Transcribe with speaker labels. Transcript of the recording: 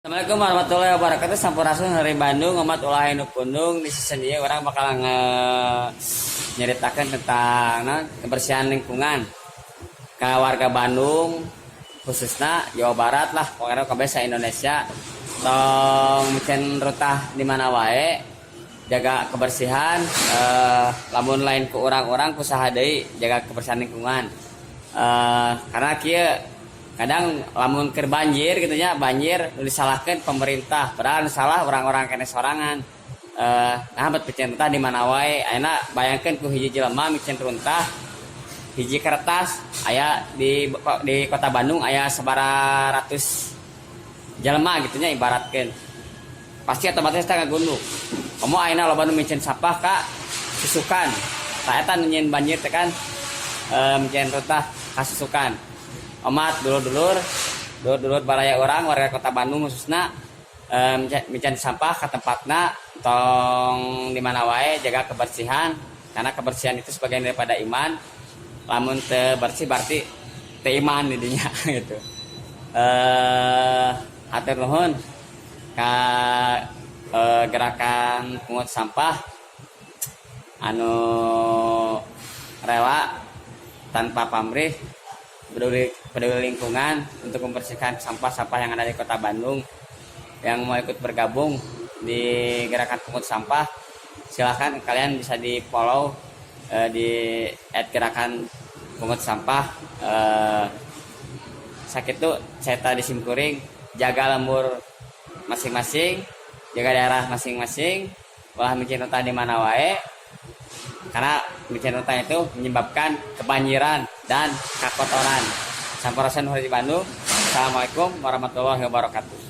Speaker 1: Assalamualaikum warahmatullahi wabarakatuh. Sampurasun dari Bandung, umat ulah nu pundung. Di season ieu urang bakal nyeritakan tentang, nah, kebersihan lingkungan ke warga Bandung, khususnya Jawa Barat lah, pokoknya kabeh Indonesia. Tong miceun runtah di mana wae, jaga kebersihan. Lamun lain ku urang-urang, ku saha deui jaga kebersihan lingkungan? Karena kieu, kadang lamun keur banjir gitu nya, banjir nu disalahkan pemerintah, padahal nu salah urang-urang keneh sorangan. Nah, bet miceun runtah di mana wae. Ayeuna bayangkeun ku hiji jelema miceun runtah hiji kertas, aya di kota Bandung aya sabaraha ratus jelema gitu nya, ibaratkeun pasti otomatis teh ngagunduk. Komo ayeuna loba nu miceun sampah ka susukan. Tah, eta nu nyieun banjir teh kan miceun runtah ka susukan. Omat dulur-dulur, dulur-dulur baraya urang warga kota Bandung khususnya, miceun sampah ke tempatna, tong di mana wae, jaga kebersihan karena kebersihan itu sebagian daripada iman. Lamun teu bersih berarti teu iman di dinya gitu. Hatur nuhun ka gerakan pungut sampah anu rela tanpa pamrih, peduli peduli lingkungan untuk membersihkan sampah-sampah yang ada di kota Bandung. Yang mau ikut bergabung di gerakan pungut sampah, silahkan kalian bisa di follow di @gerakanpungutsampah. Sakitu saya tadi simkuring. Jaga lembur masing-masing, jaga daerah masing-masing, ulah miceun runtah di mana wae karena miceun runtah itu menyebabkan kebanjiran dan kakotoran. Sampurasun di Bandung. Assalamualaikum warahmatullahi wabarakatuh.